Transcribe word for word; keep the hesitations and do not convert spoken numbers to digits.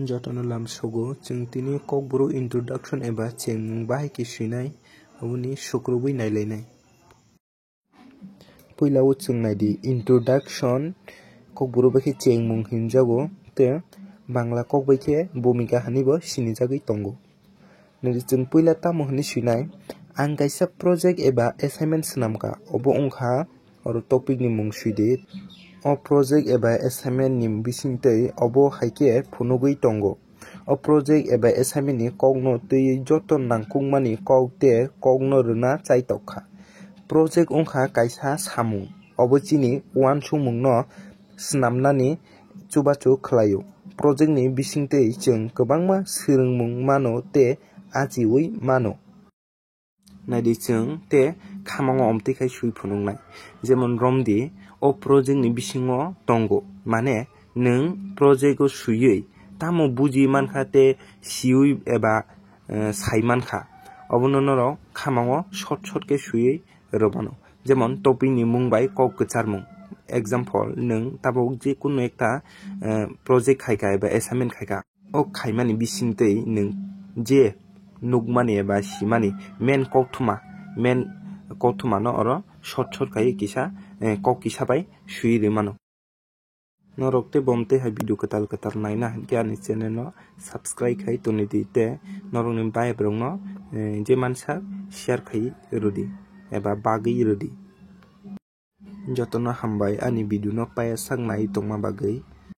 Jotono lamsogo, chwng tini kokborok introduction eba chengmung bahai khe swinai, aboni sukrubwi nailainai. Puila o chwng naidi, introduction kokborok bai khe chengmung hinjago, tei Bangla kok bai khe bhumika hinwi bo sinijagwi tongo. Nini chwng puila tamo hinwi swinai, ang kaisa project eba assignment swnamkha, obo wngkha oro topic ni mung swidi. O project eba assignment ni bisingtwi obo hai khe phunugwi tongo. O project eba assignment ni kokno twiwi joto nangkukmani kok tei kokno rwna chaitokha. Project wngkha kaisa samung, obo chini uansukmungno swnamnani chubachu khlaio. Project ni bisingtwi chwng kwbangma swrwngmung mano tei achiui mano. Naidi chwng tei khamango omtwi khai swi phunuknai. Jemon romdi, o project ni bisingo tongo, mane nwng project o swiwi tamo buji mankha tei siwi eba, eh, sai mankha, obono norok khamango short short khe swiwi rwmano. Jemon topic ni mung bai kok kwcharmung. Example, nwng tabuk je kunu ekta, eh, project khaikha eba assignment khaikha. O khaimani bisingtwi nwng je nukmani eba simani main kokthoma, main kokthomano oro short short khaiwi kisa, eh, kok kisa bai swiwi rwmano. Norok tei bom tei hai video kwtal kwtal naina hinkhe ani channel no subscribe khai tongdi tei norokni bhai borokno, eh, je mansa share khai rwdi eba bagwi rwdi. Jotono hambai ani video no paiyasak nai tongma bagwi.